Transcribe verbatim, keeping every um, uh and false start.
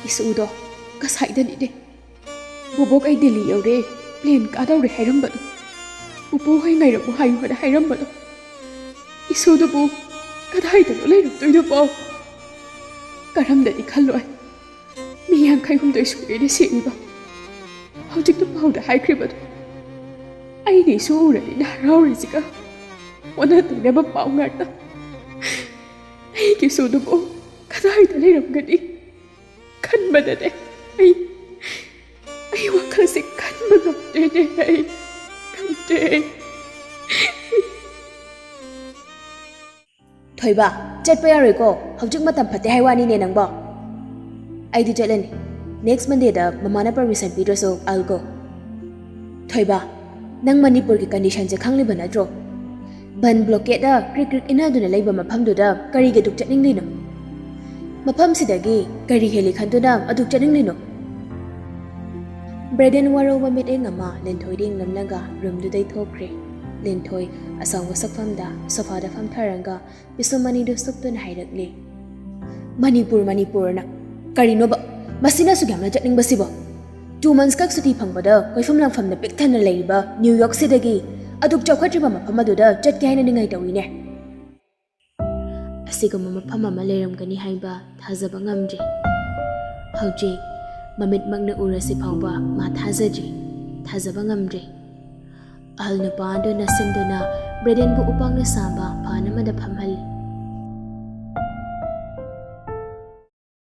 ꯏꯁꯨꯗꯣ ꯉꯁꯥꯏꯗꯅꯤꯅꯦ ꯕꯣꯕꯣꯛ ꯑꯩ ꯗꯤꯜꯂꯤ ꯌꯧꯔꯦ, ꯄ꯭ꯂꯦꯟ ꯀꯥꯗꯧꯔꯦ ꯍꯥꯏꯔꯝꯕꯗꯣ, ꯄꯨꯄꯨ ꯍꯣꯏ ꯉꯥꯏꯔꯝꯃꯨ ꯍꯥꯏꯌꯨ ꯍꯥꯏꯅ ꯍꯥꯏꯔꯝꯕꯗꯣ꯫ ꯏꯁꯨꯗꯨꯕꯨ ꯀꯗꯥꯏꯗꯅꯣ ꯂꯩꯔꯝꯗꯣꯏꯗꯨꯕꯣ? ꯀꯔꯝꯗꯗꯤ ꯈꯜꯂꯣꯏ꯫ ꯃꯤ ꯌꯥꯡꯈꯩ ꯍꯨꯝꯗꯣꯏ ꯁꯨꯔꯦꯅꯦ ꯁꯤꯔꯤꯕ꯫ ꯍꯧꯖꯤꯛꯇ ꯄꯥꯎꯗ ꯍꯥꯏꯈ꯭ꯔꯤꯕꯗꯣ꯫ ꯑꯩꯅ ꯏꯁꯨ ꯎꯔꯗꯤꯅ ꯍꯔꯥꯎꯔꯤꯁꯤꯒ ꯑꯣꯟꯅ ꯇꯩꯅꯕ ꯄꯥꯎ ꯉꯥꯛꯇ꯫ ꯑꯩꯒꯤ ꯏꯁꯨꯗꯨꯕꯨ ꯀꯗꯥꯏꯗ ꯂꯩꯔꯝꯒꯅꯤ ꯈꯟꯕꯗꯅꯦ ꯑꯩ, ꯑꯩ ꯋꯥꯈꯜꯁꯦ ꯈꯟꯕ ꯉꯝꯗꯦꯅꯦ, ꯑꯩ ꯉꯝꯗꯦ꯫ ꯊꯣꯏꯕ, ꯆꯠꯄ ꯌꯥꯔꯣꯏꯀꯣ, ꯍꯧꯖꯤꯛ ꯃꯇꯝ ꯐꯠꯇꯦ ꯍꯥꯏ ꯋꯥꯅꯤꯅꯦ ꯅꯪꯕꯣ꯫ ꯑꯩꯗꯤ ꯆꯠꯂꯅꯤ꯫ Next Monday ꯗ ꯃꯃꯥꯅ permission ꯄꯤꯗ꯭ꯔꯁꯨ I'll go꯫ ꯊꯣꯏꯕ, ꯅꯪ ꯃꯅꯤꯄꯨꯔꯒꯤ condition ꯁꯦ ꯈꯪꯂꯤꯕ ꯅꯠꯇ꯭ꯔꯣ? ꯕꯟ blockade ꯅ ꯀ꯭ꯔꯤꯛ ꯀ꯭ꯔꯤꯛ ꯏꯟꯅꯗꯨꯅ ꯂꯩꯕ ꯃꯐꯝꯗꯨꯗ ꯀꯔꯤꯒꯤ ꯑꯗꯨꯛ ꯆꯠꯅꯤꯡꯂꯤꯅꯣ? ꯃꯐꯝꯁꯤꯗꯒꯤ ꯀꯔꯤ ꯍꯦꯜꯂꯤ ꯈꯟꯗꯨꯅ ꯑꯗꯨꯛ ꯆꯠꯅꯤꯡꯂꯤꯅꯣ? ꯕ꯭ꯔꯦꯗꯦꯟ ꯋꯥꯔꯧꯕ ꯃꯤꯠꯌꯦꯡ ꯑꯃ ꯂꯤꯟꯊꯣꯏꯗ ꯌꯦꯡꯂꯝꯂꯒ room ꯗꯨꯗꯩ ꯊꯣꯛꯈ꯭ꯔꯦ꯫ ꯂꯤꯟꯊꯣꯏ ꯑꯁꯥꯡꯕ ꯁꯛꯐꯝꯗ sofa ꯗ ꯐꯝꯊꯔꯒ ꯄꯤꯁꯨꯝ ꯑꯅꯤꯗꯨ ꯁꯨꯞꯇꯨꯅ ꯍꯥꯏꯔꯛꯂꯦ, "ꯃꯅꯤꯄꯨꯔ, ꯃꯅꯤꯄꯨꯔꯅ ꯀꯔꯤꯅꯣꯕ? ꯃꯁꯤꯅ ꯑꯁꯨꯛ ꯌꯥꯝꯅ ꯆꯠꯅꯤꯡꯕꯁꯤꯕꯣ? Two months ꯈꯛ ꯁꯨꯇꯤ ꯐꯪꯕꯗ ꯀꯣꯏꯐꯝ ꯂꯥꯡꯐꯝꯅ ꯄꯤꯛ ꯊꯟꯅ ꯂꯩꯔꯤꯕ ꯅ꯭ꯌꯨ ꯌꯣꯔꯛ ꯁꯤꯗꯒꯤ ꯑꯗꯨꯛ ꯆꯥꯎꯈꯠꯇ꯭ꯔꯤꯕ ꯃꯐꯝ ꯑꯗꯨꯗ ꯆꯠꯀꯦ ꯍꯥꯏꯅ ꯅꯤꯡꯉꯥꯏ ꯇꯧꯏꯅꯦ꯫ ꯑꯁꯤꯒꯨꯝꯕ ꯃꯐꯝ ꯑꯃ ꯂꯩꯔꯝꯒꯅꯤ ꯍꯥꯏꯕ ꯊꯥꯖꯕ ꯉꯝꯗ꯭ꯔꯤ꯫ ꯍꯧꯖꯤꯛ ꯃꯃꯤꯠꯃꯛꯅ ꯎꯔꯁꯤ ꯐꯥꯎꯕ ꯃꯥ ꯊꯥꯖꯗ꯭ꯔꯤ, ꯊꯥꯖꯕ ꯉꯝꯗ꯭ꯔꯤ꯫" ꯑꯍꯜ ꯅꯨꯄꯥ ꯑꯗꯨꯅ ꯁꯤꯟꯗꯨꯅ ꯕ꯭ꯔꯦꯗꯦꯟꯕꯨ ꯎꯄꯥꯛꯅ ꯁꯥꯕ ꯐꯥꯟ ꯑꯃꯗ ꯐꯝꯍꯜꯂꯤ꯫